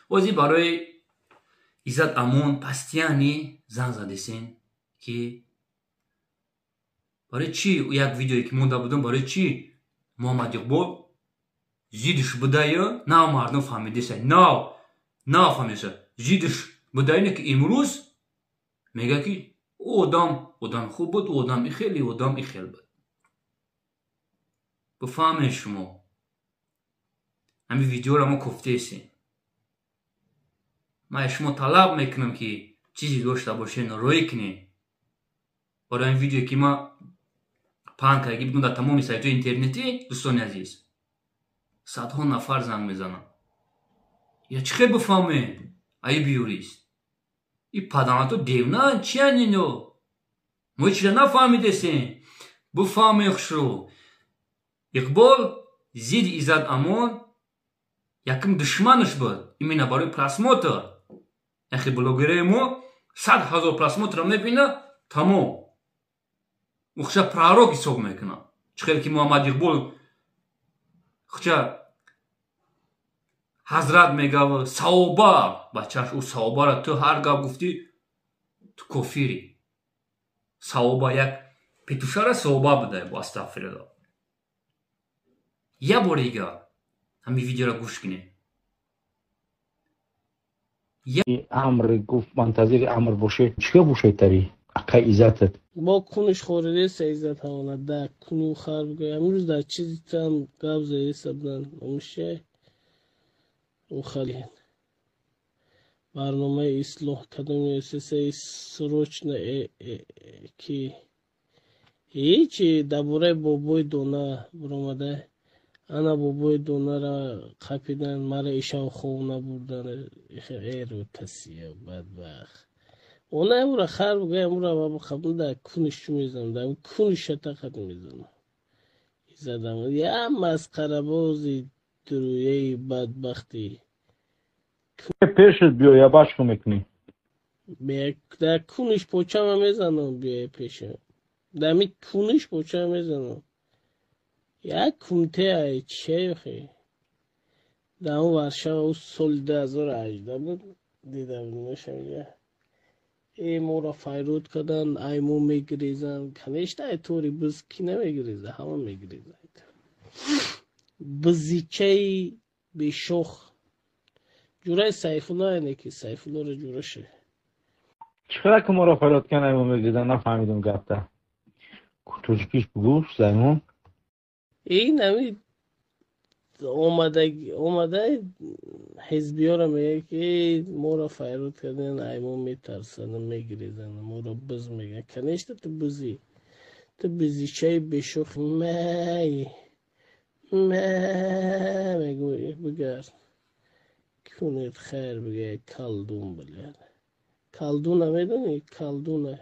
Ози барои Иззат Амон постоянно занг задесен, ки барои чӣ як видеое ки монда будам, барои чӣ Муҳаммад Иқбол зидш будаю, нав мардум фаҳмидеса, нав нав фаҳмидеса, зидш будаю, ки имрӯз мега, ки ӯ одам одами хуб буд, ӯ одам ихел, и одам ихел буд. Бифаҳмед, шумо ҳамин видеоро мо кофтаесем. Ман шумо талаб мекунам, ки чизе дошта бошед, роӣ кунед. Барои ҳамин видеое, ки ман паҳн кардаги будам дар тамоми сайтҳои интернетӣ, дӯстони азиз, садҳо нафар занг мезананд. Я чӣ хел бифаҳмем, аиби юрист и паданато девнаан, чиян ино? Мо ҳечира нафаҳмидесем. Бифаҳмем хушрӯ, Иқбол зидди Иззат Амон якум душманаш буд, именно барои просмотр. Яхе блогерои мо 100 000 просмотрро мебина, тамом, худша пророк ҳисоб мекунад. Чӣ хел ки Муҳаммад Иқбол худша ҳазрат мегав, саоба бачаш ӯ саобара, ту ҳар гап гуфтӣ, ту кофирӣ. Саоба як петушара саоба будай бо, астағфирулло. Як бори дигар ҳамин видеоро гӯш кунед. Амр гуфт, мунтазири амр боше, чӣ бошед тари акай Иззатат? Бо куниш хориреса Иззат ҳавона да куну хар бигӯ. Амрӯз дар чизи там гап заеса будан, омише ухали барномаи ислоҳ кадом сесаи срочно ки ҳечи дар бораи бобои дона биромада. Ана бобои донара қапидан, мара ишав хов набурдан. Эру тасия бадбахт, она амура хар бугӯ, амура қабл дар куниш чӯ мезанам, дар куниш шатақат мезанам. Иззадам я масқарабози дуруяи бадбахтӣ. Пешат биё, я башко мекунӣ. Дар куниш почама мезанам, биёя пешам, дар ми куниш почама мезанам. Як кунте чехе дар он Варшава, ӯ соли 2018 буд, дида будем. Э, моро файруд кардан, ай мо мегирезанд. Конечно, ай тори биз ки намегиреза, ҳама мегиреза. Бизичаи бешох, ҷураи Сайфулло, яне ки Сайфуллоро ҷураше. Чӣ хела ки моро файрод кан, ай мо мегирезанд? Нафаҳмидум гапта, тоҷикиш бугӯ, Сулаймон. Ин ами омада ҳизбиёро мегӯяд, ки моро файруд карден, ай мо метарсанд, мегирезанд, моро биз мегӯянд. Конечно, ту бизӣ, ту бизичаи бешох, май мэ мегӯй, бигард кунед, хайр бигӯяд, колдун, блядь. Колдуна медонӣ? Колдуна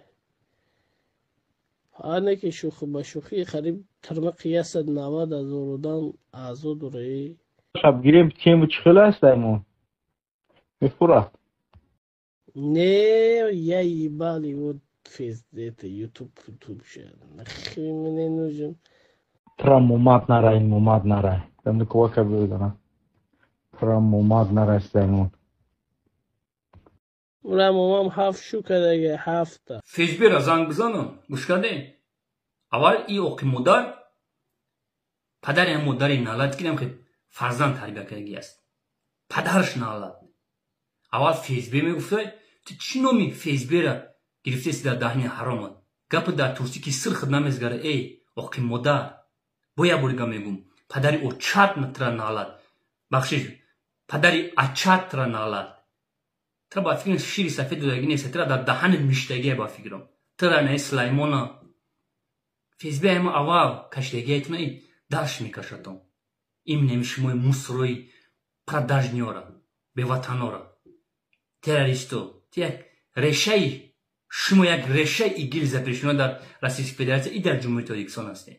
ҳар ки шӯхӣ ба шӯхӣ қариб тирмиқи 190 000 одам аъзо дораи. Шаб гирем, тему чӣ хел аст, Сулаймон мефурад. Не, я ебал его фейс, это ютуб, ютуб нахуй мне нужен. Тра мумад нарай, мумад нарай, там никого бедана, тра мумад нарай, Сулаймон. Ура, момам ҳафт шу кадаге, ҳафта. Фейсбера занг бизанам, гӯш кардем. Аввал и оқи модар, падари ҳам модари налат, ки ки фарзанд тарбия кардаги аст, падараш налат. Аввал ФСБ мегуфта, ту чӣ номи ФСБра гирифтеси дар даҳни ҳаромат? Гапи дар турсӣ ки сирхат намезгара. Эй, оқи модар, бо як бори га мегум, падари очат тра налат, бахшиш, падари ачат тра налат. Тра ба фикрам шири сафед додаги нест, тра дар даҳанат миштагия, ба фикрам тра наи Сулаймона. ФСБ ҳама аввал кашидагиятона даш мекашатон. Именно шумои мусорои продажниёра, беватанора, террористо. Як решаи шумо, як решаи ИГИЛ запрещено дар Российской Федерация и дар Ҷумҳурии Тоҷикистон ҳастем.